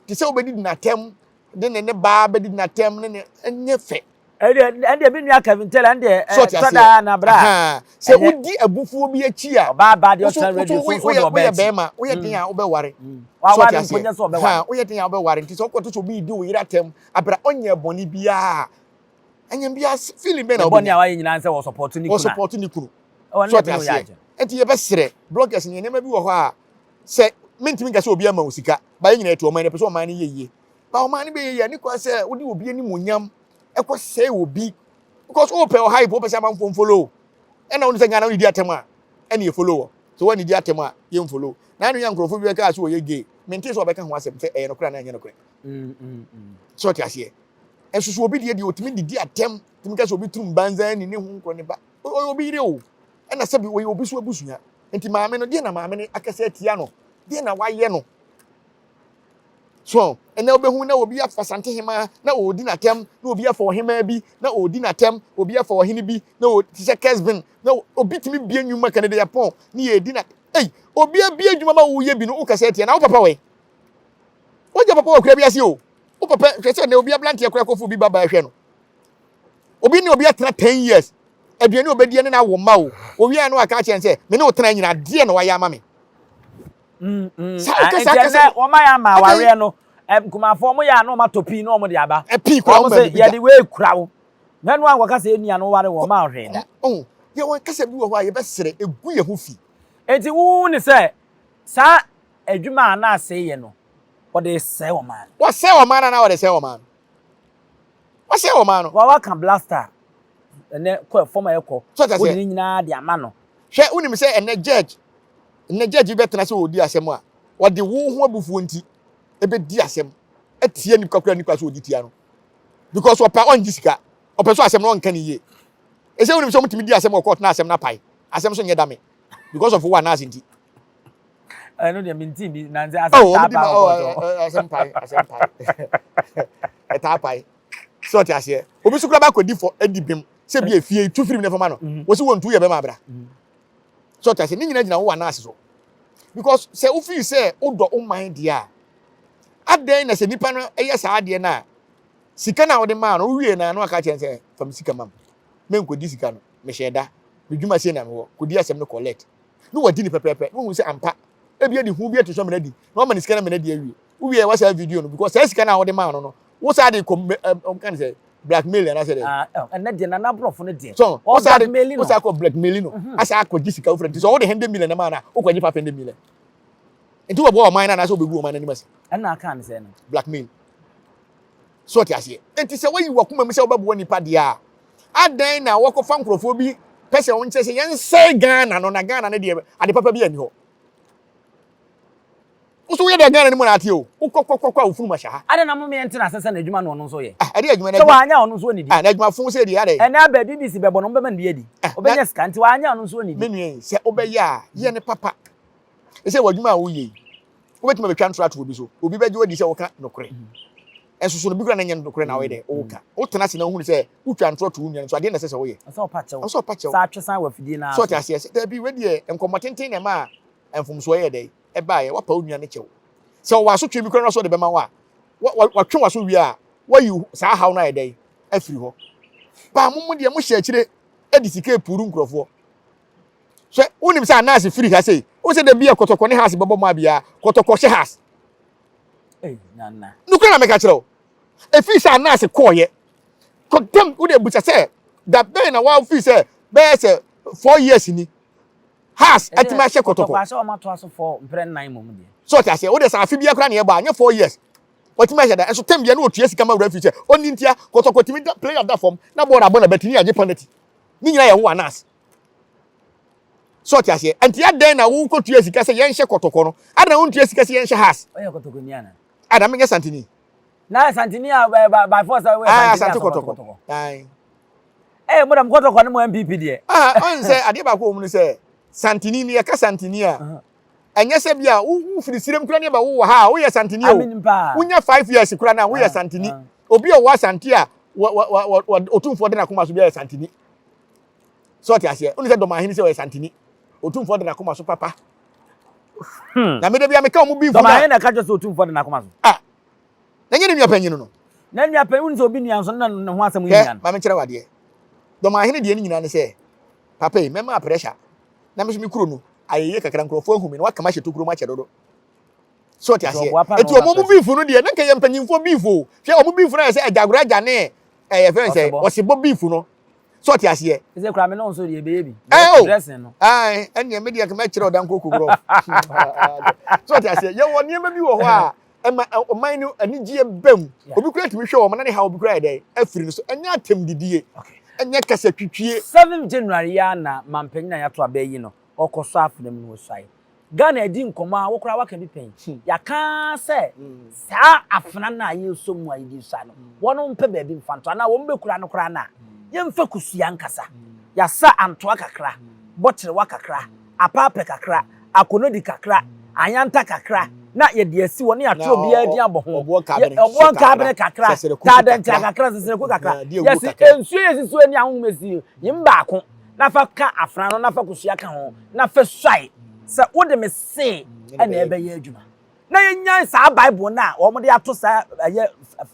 te sɛ wobɛdidi n'atɛm de ne ne baa bɛdidi n'atɛm ne ne ɛnyɛ fɛ. Ɛndeɛ ɛndeɛ me nua Kevin Taylor ɛndeɛ So ɔte ɛtɔ aseɛ? daa na bra. Ahaa. Sɛ Ɛnyɛ wodi abufuo bi akyi a, ɔbaa baa deɛ wo so ɔtena wo radio so so wo nso woyɛ deɛ ɔbaa woyɛ akyi. bɛrima, woyɛ den a wobɛware. So Waware ɔte mpo aseɛ? nyɛ sɛ ɔbɛware. Ha, woyɛ den a wobɛware. Nti sɛ wokɔto sɛ obi redi wo yere atɛm abere a ɔnyɛɛ bɔne biara a, ɛnyɛ biara feeling bɛn na Ne bɔne a wobɛnya? wayɛ nyinaa ne sɛ wɔsɔpɔto ne kunu a. Wɔsɔpɔto ne kunu. Ɛwɔ So ne ɔte deɛ bɛyɛ aseɛ? agye. Nti yɛbɛsrɛ bloggers no, nneɛma bi wɔ hɔ a sɛ mentumi nka sɛ obi ama wo sika, ba yɛn nyinaa yɛte ɔman no, yɛpɛ sɛ ɔman no yɛ yie. Ba ɔman no bɛyɛ yie a, ne kwan sɛ wode obi animuonyam ɛkɔ sɛe obi because wopɛ ɔha yi wopɛ sɛ amanfoɔ mfollow ɛna wone sɛ Ghana wone di atɛm a ɛne yɛ follow wɔ so wɔne di atɛm a yɛ mfollow na ano yɛ nkurɔfoɔ bi bɛka sɛ wɔyɛ gay mente sɛ wɔbɛka ho asɛm sɛ ɛyɛ nokorɛ anaa ɛnyɛ nokorɛ sɛ ɔte aseɛ ɛnso so obi deɛ deɛ ɔtumi didi atɛm tumi ka sɛ obi turum banzan ni ne ho nkorɔ ne ba ɔyɛ obi yere o ɛna sɛbi ɔyɛ obi so abusua nti maame no deɛ na maame no akɛsɛ atia no deɛ na wayɛ no So ɛnɛ wobɛhu na obi afa Santehemaa na ɔredi n'atɛm, na obi afa ɔhemaa bi na ɔredi n'atɛm, obi afa ɔhene bi na ɔ te sɛ Kesbin na obi tumi bie nnwuma Kennedy Agyapong ne yɛredi na ei obi abie adwuma ma woyɛ bi no wokasa atia na wo papa wɛ wogya papa wɔ kura bi ase o wo papa hwɛ sɛ ɛnɛ obi abranteɛ kora kɔfo bi ba ba hwɛ no. Obi ne obi atena 10 years, aduane a obɛdi ne no awo mma o, owie a na waka akyerɛ no sɛ, me ne wo tena nyina adeɛ na wayɛ ama me. Mm, mm. Saa Ah, wokasa nti akasa ɛnɛ wɔn ayɛ ama awareɛ no nkumafoɔ wɔn yɛ a na wɔn atɔ pii na wɔn de aba. Pii koraa Wɔn wɔn sɛ ma bi da. yɛde wei kura wo. Na ɛno ankɔka sɛ yɛn nua no ware wɔn ma ɔhwee da. Oh, yɛwɔ kasa bi wɔ hɔ a yɛbɛsrɛ egu yɛn ho fi. Nti wo ne sɛ saa adwuma a na asɛe yɛ no wɔde resɛe ɔman no. Wɔsɛe ɔman no anaa wɔde sɛe ɔman no? Wɔsɛe ɔman no. Wa waka blaster ɛnɛ kɔ fam a ɛkɔ. So ɔte aseɛ? Wode ne nyinaa de ama no. Hwɛ, wonim sɛ ɛnɛ judge, ɛnɛ judge bi bɛtena sɛ ɔredi asɛm a, ɔde wo ho abufuo nti ɛbɛdi asɛm atia nipa kura nipa so ɔdi tia no. Because ɔpɛ ɔngye sika, ɔpɛ so asɛm no ɔnka ne yie. Ɛsɛ wonim sɛ ɔmutumi di asɛm wɔ court na asɛm no apae. Asɛm so nyɛ dame because of wo anaase nti. Ɛno deɛ mente bi na nsɛ asɛm Oh, taa ɔmo di paa ma wɔ oh, court hɔ. asɛm pae, asɛm pae. Ɛtaa pae. Sɛ ɔte aseɛ. Obi so kura ba akɔdi fɔ adi bem sɛ bi efie tu firi mu na fama no. Wɔsi wɔn tu yɛ bɛma abira. Sɛ ɔte aseɛ. Ne nyinaa gyina wo anaase so. Because sɛ wofii sɛ wodɔ wo man deɛ a, adɛn na sɛ nipa no yɛ saa adeɛ no a, sika no a wode maa no, wowie no a na waka kyerɛ no sɛ fa me sika ma me. Menkɔdi sika no, mehyɛ da. Me dwuma sei na mewɔ. Kɔdi asɛm no collect. Na wadi no pɛpɛɛpɛ. Na wahu sɛ ampa, ebi adi hu bi ato so amena di. Na wama ne sika no amena di awie. Wowie a, wasaa video no because saa sika no a wode maa no no, wo saa de kɔ ɔka ne sɛ blackmail anaasɛ dɛ. Ah, ɛnɛ deɛ nana aborɔfo no deɛ. So, wo saa de, blackmail wo no. saa kɔ blackmail no. Asa akɔgye sika wofrɛ nti sɛ wode 100 million na maa no a, wokɔgye 500 million. Nti wɔboa ɔman no anaasɛ wobɛgu ɔman no anim ase. Ɛna aka ne sɛ no. Blackmail. So ɔte aseɛ? Enti sɛ woayi w'akoma mu sɛ wobɛboa nnipa deɛ a, adɛn na wɔkɔfa nkurɔfoɔ bi pɛ sɛ wɔnkyerɛ sɛ yɛnsɛe Ghana no, na Ghana no deɛ ade papa bi anni hɔ. Wo so woyɛ deɛ Ghana no mu na ate o, wokɔkɔkɔkɔ a wo funum ahyɛ ha. Adɛn na mom yɛnte no ase sɛ n'adwuma na ɔno nso yɛ? Ah, ɛde adwuma Sɛ wanyɛ a ɔno nso ɔnnidi. Ah, n'adwuma fo sɛ deɛ adɛn? Ɛnɛ abɛ BBC bɛbɔ no, wɔbɛma no bi adi. Ah, Ɔbɛnya sika, nti wanyɛ a ɔno nso ɔnnidi. Me nua yi, sɛ wobɛyɛ a, yɛ no papa. Ɛsɛ w'adwuma a woyɛ yi, wobɛtumi abɛtwa ntorɔ ato obi so. Obi bɛgye wo adi sɛ woka nokorɛ. Nso so no, bi koraa na ɛnyɛ nokorɛ na woyɛ dɛ, woka. Wotena ase na wohunu sɛ wotwa ntorɔ to wo nua no so, adeɛ na ɛsɛ sɛ woyɛ. Ɛsɛ sɛ ɔpa kyɛw. Ɛsɛ sɛ ɔpa kyɛw. Saa twe san wɔ afidie no ara So ɔte so. aseɛ sɛ, dabi, wei deɛ nkɔmmɔ tenten na ɛmaa mfomsoɔ yɛɛ dɛ, ɛbaeɛ. Woapa wo nua no kyɛw. Sɛ ɔwɔ asotwe bi koraa na ɔsɛ ɔde bɛma wo a, wa, wa, watwe w'aso wie a, wayi saa haw no ayɛ dɛn afiri hɔ. Baa mo mo deɛ mohyɛ akyire de sika epuuru nkurɔfoɔ. Hwɛ, wonim sɛ anaase firi ha sei, wohu sɛ da bi a kɔtɔkɔ ne house bɛbɔ mu abia, kɔtɔkɔ hyɛ house. Nokora na meka kyerɛ wo. Ɛfiri sɛ anaase kɔɔyɛ. Kɔtɛm, wode abusa sɛ, da bɛn na wafiri sɛ bɛyɛ sɛ 4 years ni, house atumi ahyɛ kɔtɔkɔ. Kɔtɔkɔ ahyɛ wɔn atoa so fɔ mprɛ nnan mmom deɛ. So ɔte aseɛ, wode sɛ afe biara koraa na yɛbɔ a, nyɛ 4 years. Watumi ahyɛ da, nso tɛm bia na ɔtua sika ma wura firi sɛ, ɔnni ntia, kɔtɔkɔ tumi da, player da fam, na bɔɔl abɔ na bɛtumi agye penalty. Ne nyinaa yɛ wo anaase. So ɔte aseɛ? Nti adɛn na wokɔtua sika sɛ yɛnhyɛ kɔtɔkɔ no? Adɛn na wontua sika sɛ yɛnhyɛ house? Ɔyɛ kɔtɔkɔni ana? Ada menyɛ santini. Na santini a by force a woyɛ ah, santini asante asɔ kɔtɔkɔ. kɔtɔkɔ. Ae. Ɛyɛ mo dam kɔtɔkɔ ne mo NPP deɛ. Ah, ɔn sɛ adeɛ baako wɔ mu no sɛ santini ni yɛka santini a ɛnyɛ sɛ bi a wofiri sirem kura ne ɛbɛwo wɔ ha a woyɛ santini o. Aminim paa. Wonya 5 years kura no a woyɛ santini. Obi a ɔwɔ asante a otumfoɔ de n'akoma so bi ayɛ santini. Sɛ ɔte aseɛ, wone sɛ dɔmahene sɛ ɔyɛ santini. Otumfoɔ de n'akoma so papa. Na mede bia meka ɔmo beef na. Dɔmahene na ɛka kyerɛ sɛ otumfoɔ de n'akoma so. Ah, na nyɛ ne nua panyin no. Na nua panyin wone sɛ obi nua nso na ne ho asɛm hia Hwɛ, no. ma menkyerɛ wo adeɛ. Dɔmahene deɛ ne nyinaa ne sɛ, papa yi, mɛma pressure. Na me nso me kuro no, ayɛyie kakra, nkurɔfoɔ ahu me na wɔaka m'ahyɛ tokuro mu akyɛ dodo. So ɔte Nti aseɛ. ɔboa pa na Eti ɔma ɔmo ɔmo pressure. beef no deɛ, na nka yɛ mpanyinfoɔ beef o. Hwɛ, ɔmo beef no ayɛ sɛ agyagoragya ne ɛyɛ fɛn sɛ Ɔsebɔ. ɔsebɔ beef no. So ɔte aseɛ. Ɛsɛ kura me ne wo nso deɛ ɛbɛyɛ bi. Ɛ o. Dressing no. Ae, ɛnneɛ me deɛ mɛkyerɛ ɔdan koko korɔ. So ɔte aseɛ. Yɛwɔ nneɛma bi wɔ hɔ a ɛma ɔman no anigyeɛ ba mu. Obi kura tumi hwɛ wɔn na ne ha obi kura yɛ dɛ afiri no so. Ɛnyɛ atɛmdidie. Ɛnyɛ kasa twitwie. 7 January yi ara na mampanyin a yɛato aba ayi no, ɔkɔsɔ afena mu na osuae. Ghana adi nkɔmmɔ a wo koraa woaka bi pɛn. Yɛaka ara sɛ saa afena no a yɛresɔ mu a yɛde resua no, wɔn mpɛ baabi mfa nto anaa wɔn bɛkura no koraa no a, yɛmfa kosua ankasa. Yɛasa antoa kakra, bɔkyerewa kakra, apaapɛ kakra, akonodi kakra, ayanta kakra, na yɛde asi hɔ na yɛatwerɛ obiara din abɔ ho. Ɔboɔ nkabene kakra, taadɛnkyea kakra, sɛsɛrɛku kakra. Yɛsi nsuo yɛsi so ani ahonhom esi yim baako na fa ka afena no na fa kosua ka ho na fa suae sɛ wode me se ɛna ɛbɛyɛ adwuma. Na yɛnyan saa Bible no a wɔde ato saa ɛyɛ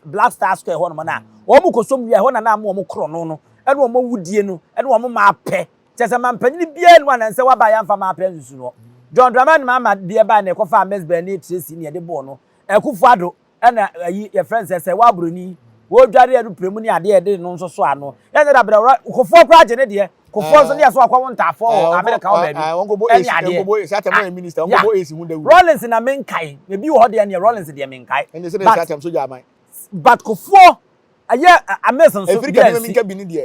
Black Star Square hɔnom no a wɔn kɔsɔm wie a ɛhɔ na na ama wɔn korɔ no no. ɛne wɔn awudie no ɛne wɔn maapɛ. Kyerɛ sɛ mampanyini biara nni hɔ a nansɛ waba a yɛamfa maapɛ ansusu noɔ. John Dramani Mahama deɛ bae na yɛkɔfaa Mezbel ne Tracy ne yɛde bɔɔ no. Akufo Addo ɛna ayi yɛfrɛ no sɛ sɛ wabroni wɔdware ɛno mu ne adeɛ yɛde no nso so ano. Yɛnyɛ da brɛ wura Kufuor koraa gye ne deɛ. Kufuor nso ne yɛ so akɔ wo ntaafoɔ wɔ Amerika hɔ baabi ɛne adeɛ. Ah, yeah. Rawlings na menkae. Ebi wɔ hɔ deɛ neɛ Rawlings deɛ menkae. But but Kufuor ɛyɛ Ames nso bi ansi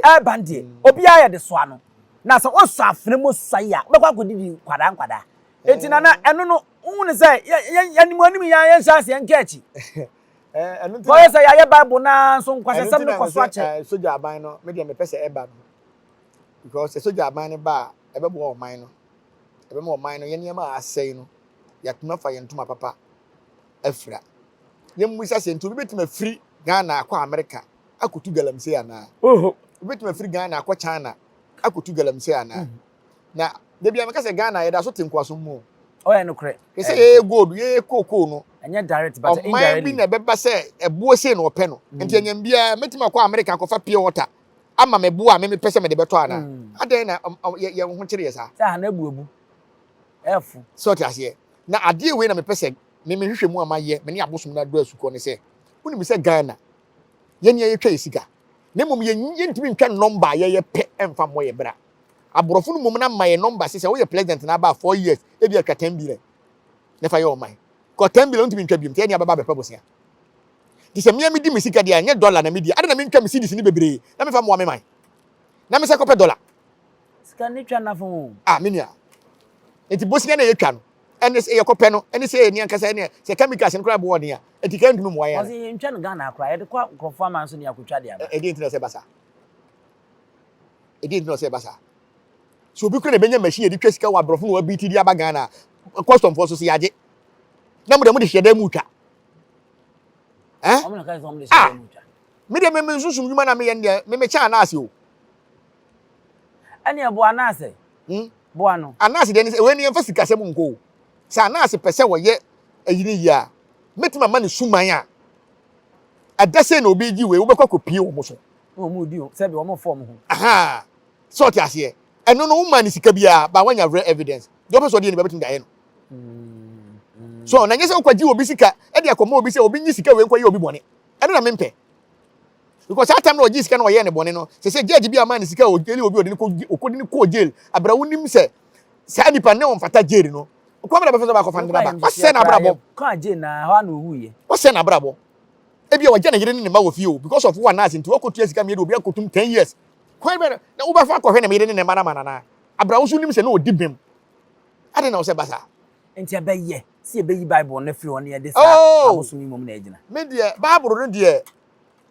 ɛban deɛ obiara yɛ de soa no na sɛ wosɔ afena mu sua yi a wobɛkɔ akɔdidi nkwadaa nkwadaa eti nana ɛno no wohu ne sɛ yɛnim anim yɛn yɛnhyɛ ase yɛnka akyi kɔyɛ sɛ yɛayɛ bible naa nso nkwahyɛsɛm no kɔ so akyɛ. Sogya aban no me deɛ mepɛ sɛ ɛba no because sɛ sogya aban no ba a ɛbɛboa ɔman no ɛbɛma ɔman no yɛn nneɛma a asɛe no yɛatumi afa yɛn ntoma papa afira. Yɛmmisa sɛ, nti obi bɛtumi afiri Ghana akɔ Amerika akɔtu galamsey anaa? Obi bɛtumi afiri Ghana akɔ China akɔtu galamsey anaa? Na da biara meka sɛ Ghana yɛda so te nkoasom mu o. Ɔyɛ nokorɛ. Hwɛ sɛ yɛyɛ gold, yɛyɛ cocoa no. Ɛnyɛ direct but indirectly. Ɔman bi na ɛbɛba sɛ ɛboɔ sei na ɔpɛ no. Nti anyam biara mɛtumi akɔ Amerika akɔfa pure water ama me boɔ a me mepɛ sɛ mede bɛtɔ anaa? Adɛn na yɛn ho kyere yɛ saa? Sɛ aha no abu abu. Ɛfo. Sɛ ɔte aseɛ. Na adeɛ wei na mepɛ sɛ me me hwehwɛ mu a mayɛ me ne abosom no adɔ asukɔ ne sɛ, wonim sɛ Ghana yɛn nea yɛtwa yɛ sika na mmom yɛn yɛntumi ntwa nɔmba a yɛyɛ pɛ ɛmfa mmɔ yɛ bra. Aborɔfo no mmom na ma yɛ nɔmba sɛ sɛ woyɛ president na aba 4 years ebi atwa 10 billion na fa yɛ ɔman. Kɔ 10 billion wontumi ntwa biom nti ɛne abɛba abɛpɛ bosea. Nti sɛ mea medi me sika deɛ a ɛnyɛ dollar na medi a, adɛn na mentwa me cedis no bebree na memfa mmoa me man na mesɛ kɔpɛ dollar. Sika ne twa nafo o. Ah me nua. Nti bosea na yɛtwa no. Ɛne sɛ yɛkɔpɛ no, ɛne sɛ yɛni ankasa ɛne sɛ chemicals no koraa boɔ ɔden a, ɛti ka ntumi mmoa yɛn ana? Ɔse yɛntwa no Ghana koraa, yɛde kɔ nkorɔfoɔ aman so ne yɛakɔtwa de aba. Ɛdeɛn nti na ɛsɛ ɛba saa? Ɛdeɛn nti na ɔsɛ ɛba saa? Sɛ obi koraa na ɛbɛnya machine yɛde twa sika wɔ aborɔfo na wabi ti de aba Ghana a, custom foɔ so sɛ yɛagye. Na mo deɛ mode hyɛ dan mu twa. Eh? Wɔn na ka sɛ wɔn de hyɛ dan mu twa. Me deɛ me me nsunsum dwuma na meyɛ no deɛ me mekyɛ anaase o. Ɛne ɛboa anaasɛ? Hmm? Boa no. Anaase deɛ ne sɛ wei no yɛmfa sikasɛm nkɔ o. Sɛ Anaase pɛ sɛ wɔyɛ ayi no yie a, mɛtumi ama no suman a ɛda sei na obi regye wei, wobɛkɔ akɔpie wɔn so. Na wɔn redi o, sɛbi wɔn refa wɔn ho. Ahaa, sɛ ɔte aseɛ. Ɛno no woma no sika biara, but wanya real evidence. Deɛ ɔpɛ sɛ ɔde yɛ no biara bɛtumi de ayɛ no. So na nyɛ sɛ wokɔgye obi sika de akɔma obi sɛ obi nyi sika wei nkɔyɛ obi bɔne. Ɛno na mempɛ. Because saa time na ɔgye sika na ɔyɛɛ ne bɔne no, sɛ sɛ judge bi ama ne sika a ɔgyeli obi ɔde ne kɔ ɔkɔdi ne kɔɔ jail, abira wonim sɛ saa nipa ne ɔmfata jail no, kwan bɛ na bɛfa so baakɔfa no de naba. Wasɛ n'abrabɔ. Kɔɔ jail na hɔ a na ɔwuiɛ. Wasɛ n'abrabɔ. Ebi a wagya ne yere ne ne mma wɔ fie o, because of wo anaase nti wakɔtua sika mmienu obi akɔtum 10 years. Kwan bɛ na wobɛfa akɔhwɛ ne yere ne ne mma no ama no anaa? Abira wo nso wonim sɛ na ɔdi bem. Adɛn na wo sɛ ba saa? Nti ɛbɛyɛ sɛ yɛbɛyi Bible no afiri hɔ na yɛde saa Oh! abosom yi mmom na agyina. Me deɛ, Bible no deɛ,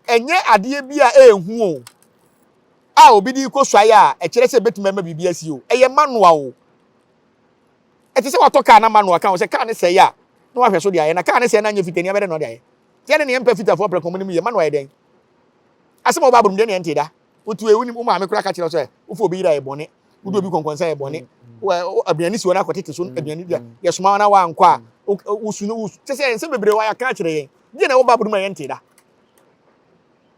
ɛnyɛ adeɛ bi a ɛyɛ hu o, a obi de rekɔsuae a ɛkyerɛ sɛ ɛbɛtumi ama biribi asi o. Ɛyɛ manual o. Ɛte sɛ watɔ kaa na manual ka ho sɛ kaa no sɛe a, na wahwɛ so de ayɛ, na kaa no sɛe na anyɛ fitani abɛdɛ na ɔde ayɛ. Nti ɛne ne yɛmpɛ fitafoɔ prɛko ɔmo nim yɛ manual yɛ dɛn? Asɛm a ɛwɔ Bible mu deɛ ne yɛntee da. Wotu wonim wo maame koraa ka kyerɛ wo sɛ wofa obi yere a ɛyɛ bɔne, wode obi kɔnkɔnsa yɛ bɔne, aduane si hɔ na akɔtete so aduane di a yɛsoma wo na woankɔ a wosu no wosu. Kyɛ sɛ nsɛm bebree wɔ a yɛaka akyerɛ yɛn. Deɛ na ɛwɔ Bible mu a yɛntee da.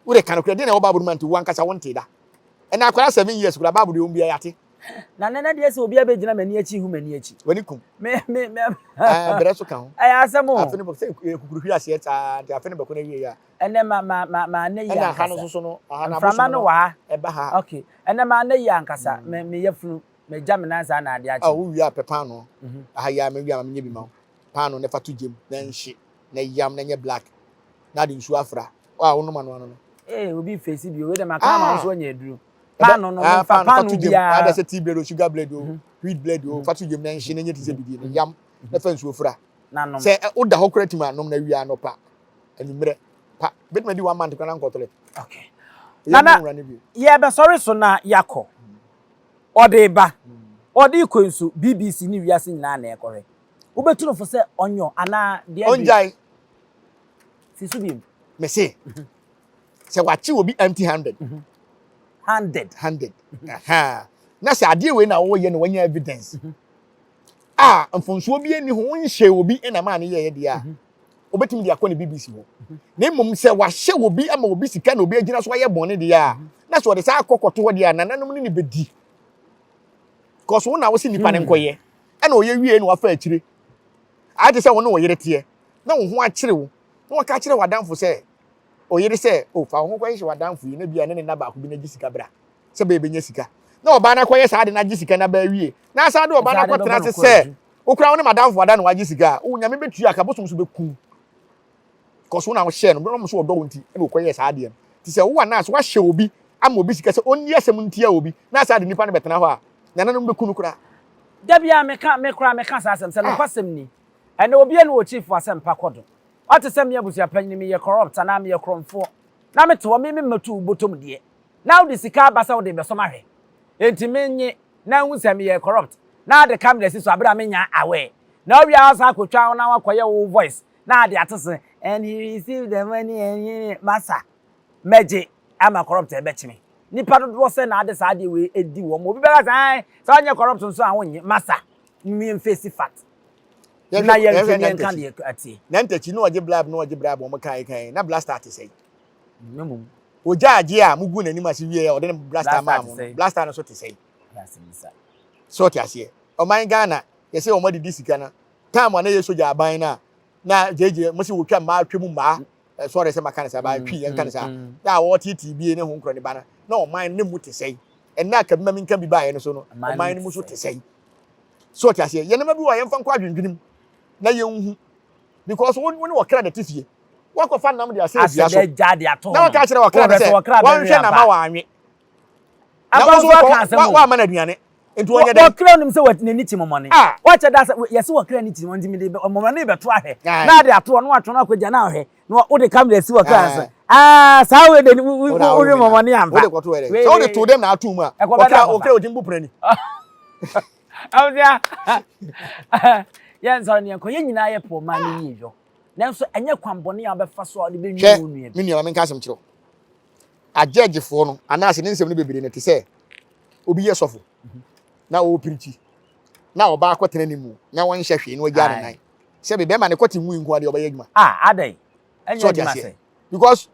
Wode ka nokorɛ, deɛ na ɛwɔ Bible mu a nti wo ankasa wontee da. Ɛnna akwadaa 7 years koraa Bible deɛ wɔn biara yɛate. Na nɛnɛ deɛ sɛ obi abɛgyina m'ani akyi hu m'ani akyi. W'ani kum. Me me me. Ɛɛ brɛ so ka ho. Ɛyɛ asɛm o. Afe no bɔ sɛ kukuru hwi aseɛ saa nti afe no bɛkɔ no awie yɛ a. Ɛnɛ ma ma ma ma ne yie ankasa. Ɛna ha no soso no, aha no abosom no wɔ ha. Ɛba ha. Okay. Ɛnɛ ma ne yie ankasa. Me me yɛ funu. Me gya me nan saa na ade akye. Oh, wo wie a pɛ paano. Aha yi a me wie a ma me nyɛ bi ma wo. Paano na fa to gyam na nhye na yam na nyɛ black. Na de nsuo afra. Wa wo nom ano ano no. Ee, obi face bi o. Wei de ma kan ma wo so anya aduru. Paano no, me fa paano biara. Ada sɛ tea bread o, sugar bread o, wheat bread o, fa to gyam na nhye na nyɛ te sɛ bidie no. Yam na fa nsuo fra. Sɛ woda hɔ koraa tumi anom na wie anɔpa. Anwummerɛ pa bɛtumi adi one month koraa na nkɔ toilet. Okay. Nana yɛbɛsɔre so na yɛakɔ. Ɔde ba. Ɔde kɔ nso BBC ne wiase nyinaa na ɛkɔhwɛ. Wobɛtu no fo sɛ ɔnyɔ anaa deɛ Ɔngyae. Si so biem. Mese sɛ wakye obi empty handed. Handed. Handed. Aha. Na sɛ adeɛ wei na wɔyɛ na wanya evidence. A mfonsoɔ bi ani ho nhyɛ obi na maa ne yɛyɛ deɛ a. Obetumi de akɔ ne BBC hɔ. Na mmom sɛ wahyɛ obi ama obi sika na obi agyina so ayɛ bɔne deɛ a, na Na sɛ ɔde saa akɔ kɔto hɔ deɛ a, nananom ne ne bɛdi. Because wo na wo se nipa no nkɔyɛ. Ɛna ɔyɛ wie na wafa akyire. Ayɛ te sɛ wo ne wo yere teɛ na wo ho akyere wo na waka akyerɛ w'adamfo sɛ ɔyere sɛ o fa wo ho kɔhyehyɛ w'adamfo yi na bia ne ne nna baako bi na gye sika bra sɛ bɛyɛ bɛnya sika. Na ɔbaa no akɔyɛ saa de no agye sika no aba awie na asan de ɔbaa no akɔtena ase sɛ wokura wo ne madamfo ada na wagye sika a, wo nyame bɛtua ka bosom so bɛku. Because wo na wohyɛɛ no, na ɔmo so ɔdɔ wo nti na ɔkɔyɛɛ saa adeɛ no. Nti sɛ wo anaasɛ woahyɛ obi ama obi sika sɛ ɔnni asɛm ntia obi na saa de nipa no bɛtena hɔ a, nananom bɛku no koraa. Da biara meka, me koraa meka saa asɛm sɛ nokwasɛm ni, ɛnnɛ obiara nni hɔ chief asɛmpa kɔ do. Wate sɛ me abusua panyin meyɛ corrupt anaa meyɛ korɔmfoɔ na mete hɔ me memmɛtu wo bɔtɔm deɛ na wode sika aba sɛ wode rebɛsɔ m'ahwɛ enti mennye na nhu sɛ meyɛ corrupt na ade camera si so abere a mennya aware na wowie a woasan akɔtwa wo na woakɔyɛ wo voice na ade ato so and he received the money and he masa mɛgye ama corrupt ɛbɛkye me nipa dodoɔ sɛ na ade saa adeɛ wei edi wɔn obi bɛka sɛ ɛn sɛ ɔnyɛ corrupt nso a wonnye masa mmie mfesi fact na yɛnhwɛ ne yɛnka deɛ ɛteɛ. Na ntakyi na ɔgye bribe na ɔgye bribe wɔn kan kan na blaster te sɛn. Ogya agye a mugu n'anim ase wie a ɔde ne blaster maa mo no blaster no so te sɛn. Sɛ ɔte aseɛ ɔman Ghana yɛsɛ wɔn adidi sika no time a na yɛ sogya aban no a na gyegye mo sɛ wɔtwa mmaa twɛ mu mmaa sɔre sɛ maka no saa baa twi yɛnka no saa na a wɔteetee bie ne ho nkorɔ ne ba no na ɔman no mu te sɛn ɛnna aka bi ma menka bi baeɛ no so no ɔman no mu so te sɛn so ɔte aseɛ yɛn nneɛma bi wɔ a yɛmfa nkɔ adwendwene mu na yɛnhu because wo ne wɔkra na te fie wakɔfa nam de asɛ dua so na waka kyerɛ wɔkra no sɛ wɔnhwɛ na ma wɔanwe na wo nso woama no aduane nti wɔnyɛ dɛn wɔkra onim sɛ n'ani kyi mɔmɔne ah. wɔkyɛ da sɛ yɛsɛ wɔkra ani kyi mɔmɔne nti mede mɔmɔne bɛto ahwɛ na ade ato ɔno atwe no akɔgya na ahwɛ na wode kamera si wɔkra so ah, saa wei de wode mɔmɔne ampa wode kɔto ɛdɛ sɛ wode to dɛm na ato mu a wɔkra wɔkra ɔgyim bu prani abusua yɛn nsɔre ne yɛnkɔ yɛn nyinaa yɛ pɔ ɔman no yie yɔ nanso ɛnyɛ kwan bɔne a wobɛfa so a wode bɛnwi wo nua bi me nua ma menka asɛm kyerɛ wo agyɛgyefoɔ no anaasɛ ne nsɛm no bebree no te sɛ obi yɛ sɔfo na ɔrepirikyi na ɔbaa kɔtena ne mu na wɔnhyɛ hwee na wagya ne nan sɛ bɛbɛma ne kɔte nwui nko adeɛ ɔbɛyɛ adwuma. Ah, adɛn? Ɛnyɛ adwuma sɛ. Because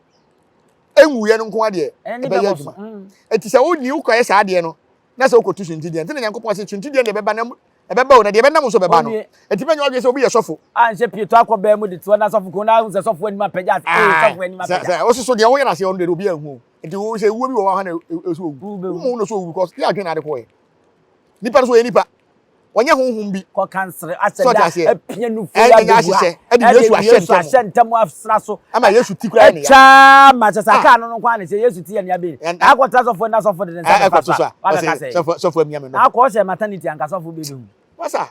enwuiɛ no nko adeɛ ɛbɛyɛ adwuma. Eti sɛ wonni wokɔyɛ saa adeɛ no na sɛ wokɔtu suntideɛ nti na Nyankopɔn sɛ suntideɛ deɛ ɛbɛba na ɛbɛba o na deɛ ɛbɛnam nso bɛba no enti mɛnyɛ wadwene sɛ obi yɛ sɔfo. A nhyɛ pie to akɔ bɛn mu de toɔ na sɔfo ko na ahu sɛ sɔfo anim apagya ase ee sɔfo anim apagya. Sɛ wososo deɛ woyɛ no aseɛ ɔno deɛ obi anhu o nti wo sɛ wuo bi wɔ hɔ a na ɛsɛ owu wo mu na sɛ owu because yɛ adwene na ade kɔɛ nipa no so ɔyɛ nipa wɔnyɛ honhom bi. Kɔ kansere ahyɛ da apia nufu ya bɛgu ha ɛde Yesu ahyɛ ntam asra so ama Yesu ti kura ne ya atwa ma kyɛ sɛ ah. kaa no no nkwa ne sɛ Yesu ti yɛ ne abɛn akɔ tra sɔfo na sɔfo de ne nsa bɛfa so a wabɛka sɛ sɔfo amia me no akɔ ɔhyɛ maternity anka sɔfo bɛbɛhu wasa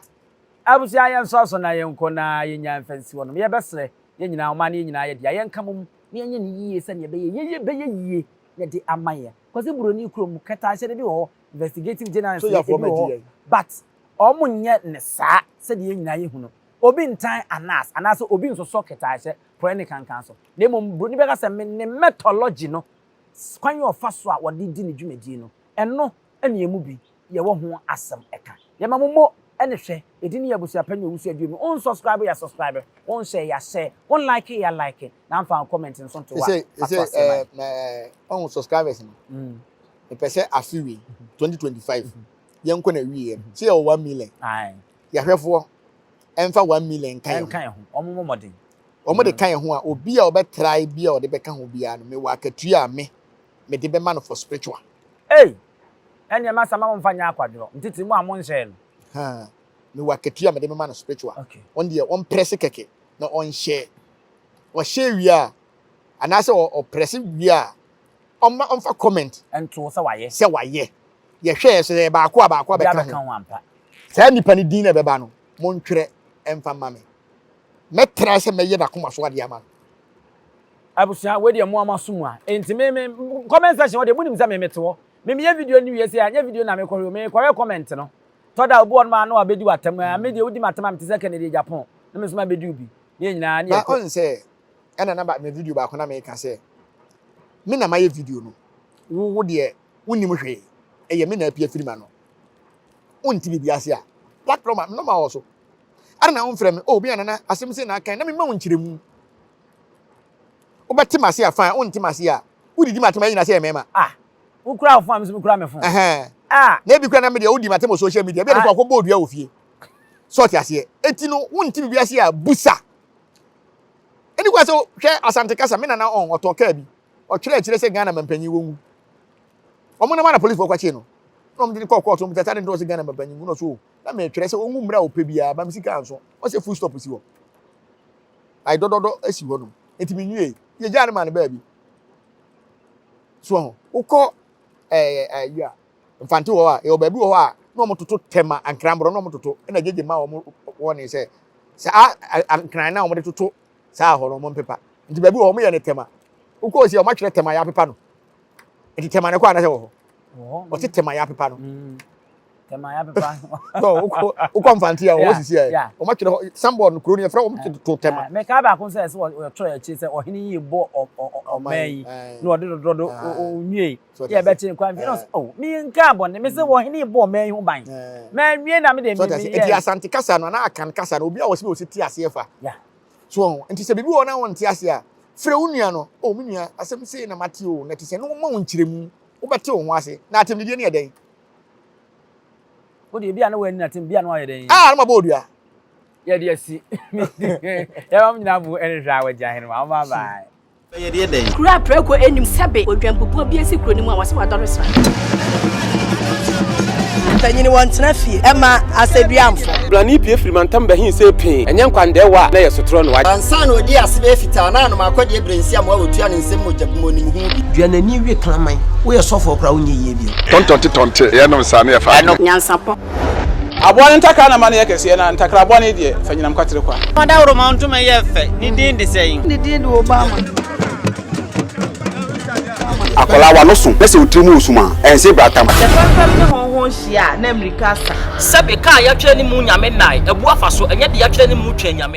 abusua yɛn nsɔ so na yɛnkɔ na yɛnya mfa nsi hɔ nom yɛbɛsrɛ yɛn nyinaa ɔman no yɛn nyinaa yɛ dea yɛnka mom na yɛnyɛ ne yie sɛnea ɛbɛyɛ yɛyɛ bɛyɛ yie na ɛde ama yɛn Kwasi Buroni kurom kɛtɛahyɛ no bi wɔ hɔ investigative journalist no ebi wɔ hɔ but ɔmo nyɛ ne saa sɛdeɛ yɛn nyinaa yɛhu no. Obi ntan Anas anaasɛ obi nsosɔ kɛtɛahyɛ porɔɛ ne kankan so na mmom broni bɛka sɛ me ne methodology no kwan a ɔfa so a wɔde di ne dwumadie no ɛno na yɛn mu bi yɛwɔ ho asɛm ka. Yɛma mo mo ne hwɛ edin yɛ abusua panyin owusu aduomi wo nsubscribe yɛ subscribe wo nhyɛ yɛ ahyɛ wo nlike yɛ like na nfa wo comment nso nto hɔ a fa to aseɛ ma yɛn. Ɔho subscribers no mepɛ sɛ afe wei 2025 yɛnkɔ na wieɛ no sɛ yɛwɔ 1 million yɛhwɛfoɔ ɛmfa 1 million nka yɛn ho wɔn mmɔ mmɔden wɔn de ka yɛn ho a obi a ɔbɛtrae bi a ɔde bɛka ho biara no mewɔ akatua a me mede bɛma no for spiritual. Ei! Ɛnneɛ masa ma momfa nyɛ akwadworɔ, ntitiri mo a monhyɛɛ no. Haa, mewɔ akatua a mede bɛma no spiritual. Okay. Ɔno deɛ ɔmprɛse kɛkɛ na ɔnhyɛ. Ɔhyɛ wie a, anaasɛ ɔprɛse wie a, ɔmma ɔmfa comment. Nto sɛ wayɛ. Sɛ wayɛ. Yɛhwɛɛ sɛ yɛ baako a baako abɛka ho. ho ampa. Saa nipa no din na ɛbɛba no, montwerɛ mfa mma me. Mɛtra sɛ mɛyɛ n'akoma so adeɛ ama no. Abusua, wei deɛ mo a moaso mu a, enti me me comment section hɔ deɛ monim sɛ me mete hɔ. Me meyɛ video no wie sei a, nyɛ video na mekɔhwɛ o, mekɔhwɛ comment no. Tɔ da obi wɔ nom a na wabɛdi w'atam, a me deɛ wodi m'atam a mete sɛ Kennedy Agyapong, na me nso mabɛdi wo bi. Ne yɛn nyinaa ne Na yɛkɔ. ɔn sɛ ɛna na me video baako na meka sɛ me na mayɛ video no wo wo deɛ wonnim hwee ɛyɛ me na apia firi ma no wonte biribi ase a platform a nɔma wɔ so ɛna na womfrɛ me oh bi anana asɛm sei na akan na mema wo nkyerɛmu wobɛte m'ase a fine wonte m'ase a wodidi m'atam ayi na sɛ yɛ mmarima Ah. Wokura wo phone a me nso mekura me phone. Ɛhɛn. Ah. Na ebi kura na me deɛ wodi m'atɛm wɔ social media. Ebi a ne kɔ akɔbɔ odua wɔ fie. So ɔte aseɛ. Eti no wonte biribi ase a busa. Ɛni kwa sɛ hwɛ Asante kasa me nana ɔn ɔtɔ kaa bi. Ɔtwerɛ akyire sɛ Ghana mampanyin wɔnwu. Wɔn nam ana polisifoɔ kɔkyee no. Na wɔn de no kɔɔ kɔɔto wɔn tata ne ntɔɔ sɛ Ghana mampanyin wu na ɔso o. Na metwerɛ sɛ ɔnwu mmerɛ a ɔpɛ biara ma me sika anso. Ɔsɛ full stop si hɔ. Ayi dɔdɔdɔ si hɔ nom. Eti me nwie. Yɛgyaa no maa no baabi. So ho. Wokɔ ɛɛ ɛyi a Mfante wɔ hɔ a yɛwɔ baabi wɔ hɔ a na wɔn toto tɛma ankranborɔ na wɔn toto ɛna gyegye ma wɔn wɔne sɛ saa ankran na wɔn de toto saa hɔ no wɔn mpepa. Nti baabi wɔ hɔ wɔn yɛ ne tɛma. Wokɔ osi a wɔn atwerɛ tɛma yɛapepa no. Nti tɛma no kɔ anasɛ wɔ hɔ. Ɔte tɛma yɛapepa no. Tɛma yɛapepa no. Wokɔ wokɔ Mfante a wɔwɔ sisi a wɔn atwerɛ hɔ sanbɔɔd no kuro no yɛfrɛ wɔn to tɛma. Mɛka baako sɛ ɛsɛ wɔtwerɛ akyi sɛ ɔhene yi bɔ ɔman yi na ɔde dɔdɔdɔ onwie yɛ bɛkye nkwa mfe no sɛ oh mi nka abɔne me sɛ ɔhene yi bɔ ɔman yi ho ban mɛnwie na me de mi mi yɛ. Nti Asante kasa no anaa Akan kasa no obi a wɔsi wɔsi te aseɛ fa. So wɔn nti sɛ biribi wɔ hɔ na wɔnte aseɛ a frɛ wo nua no oh me nua asɛm sei na mate o na ɛte sɛ na wɔma wo nkyerɛmu wobɛte wo ho ase na atɛmdidie no yɛ dɛn. Wo deɛ bi a na wɔani n'atɛm bi a na wɔayɛ dɛn. Ah na mabɔ odua. Yɛde asi yɛma mo nyinaa bo ɛne hwɛ a wɔagya hene ma bye bye. Bɛyɛ deɛ dɛn? Kuro a prɛko nnim sɛbe odwanbubuo bi asi kuro no mu a wɔse wadɔre sra. Mpanyin wɔntena fie ɛma asɛdua mfɔ. Blani pue firi mantam bɛhe see pee, ɛnyɛ nkwandɛɛwa a na ɛyɛ sotorɔ no. Ansa na ɔdii ase bɛyɛ fitaa na anom akɔdeɛ berɛ nsi amoa wɔtua ne nsam mogya bu mu ɔnim ho bi. Dua n'ani we kraman. Woyɛ sɔfoɔ koraa wonyɛ yie bio. Tɔntɔnte tɔnte yɛnom saa ne yɛfa adeɛ. Nyansapɔ. Aboa no ntakra na ma no yɛ kɛseɛ, na ntakra bɔne deɛ, fa nyinam kwatere kwa. Ɔdawuroma ntoma yɛ fɛ. Ne din de sɛn? Ne din de Obama. Akwadaa w'ano so na sɛ wo tiri mu resum a, ɛnse bratam. Sɛ fɛmfɛm ne hɔnhɔn hyia a, na mmirika asa. Sɛbe, kaa yɛatwerɛ ne mu Nyame nnae, abu afa so, ɛnyɛ deɛ yɛatwerɛ ne mu Twɛn Nyame.